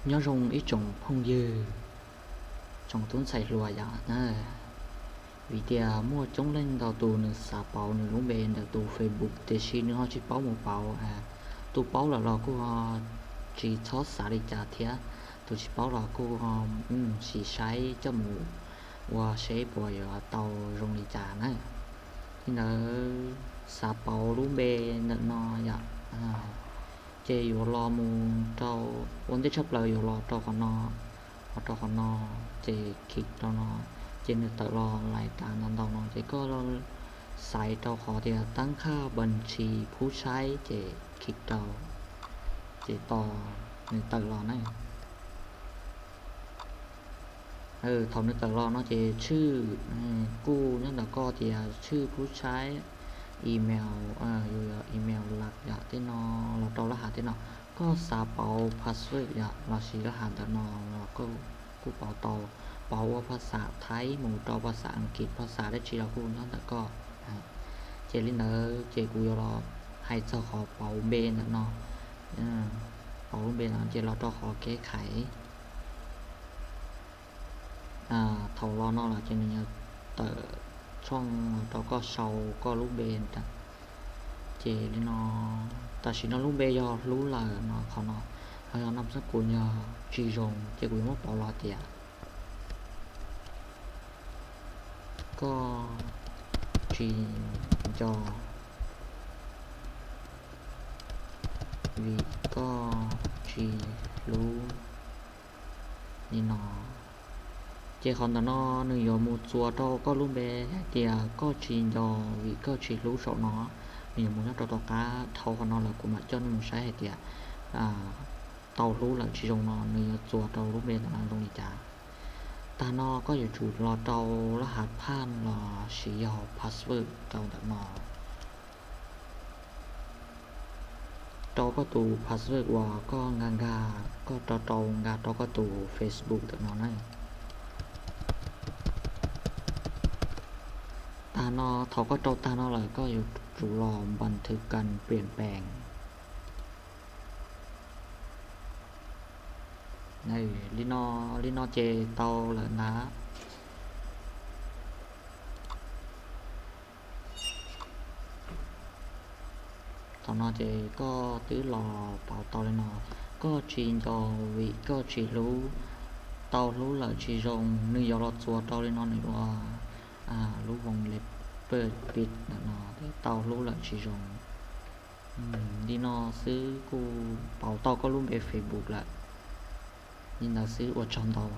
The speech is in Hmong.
Nyob zoo ib tsoom phooj ywg, tsoom tub ntxhais hluas yom na. Vim tias muaj coob leej ntau tus nws xav pauv nws lub npe ntawm tus Facebook tiam sis nws ho tsis paub mus pauv. Tus paub lawm los kuj ho tsis txhob xav li cas thiab, tus tsis paub los kuj ho sim saib coj mus ua seb puas yuav tau zoo li cas na. Li ntawd xav pauv lub npe ntawm no yom, ces yuav los mus rau, ua ntej tshaj plaws yuav los rau qhov no, los rau qhov no, ces khij rau no, ces nws tawm los lais tas ntau ntau no ces koj xaiv rau qhov tias tab khaj npas tshis phub tshaib ces khij rau, ces tos nws tawm los na. Thaum nws tawm los no ces tshwj kuj nyob ntawm koj tias tshwj phub tshaib, email, yus email lab yom, tej no los rau lab hav tej no. Koj xav pauv password yom los sis lab hav ntawm no los kuj pauv tau, pauv ua phas xas Thaib mus rau phas xas Askiv, phas xas dab tsi los kuj nyob ntawm koj. Ces li ntawd ces kuv yuav los hais txog qhov pauv npe ntawm no. Pauv lub npe no ces los rau qhov kev khaiv. Thaum los no lawm ces nws yuav tawm tshooj rau koj sau koj lub npe. Ces li no, tam sim no lub npe yog Hlub lawm no, qhov no, ho yog naj xab kus yog tsis zoo ces kuv yuav muab pauv los tias koj tsis nco vim koj tsis hlub li no. Ces qhov ntawm no nws yuav mus txuas rau koj lub npe hais tias koj tsis nco vim koj tsis hlub saum no. Nws yuav mus nyob rau tom qab, dhau qhov no lawm kuv mam coj nej mus saib hais tias tau hlub lawm tsis zoo no nws yuav txuas rau lub npe ntawm no zoo li cas. Tag no koj yuav tsum los rau lab hav phaj los sis yog password rau ntawm no. Rau koj tus password uas koj nkag nkag, koj rau rau nkag rau koj tus Facebook ntawm no na. Tag no, thaum koj rau tag no lawm koj yuav tsum los npas thwv kas piam pees. Li no, li no ces tau lawm ntag. Thaum no ces koj twb los pauv tau li no, koj tsis nco vim koj tsis hlub, tau hlub lawm tsis zoo, nws yuav los txuas rau li no nws ua lub voos le pawg pis ntawm no, tau hlub lawm tsis zoo. Li no xwb kuj pauv tau koj lub npe Facebook lawm. Li ntawd xwb, ua tsaug ntau.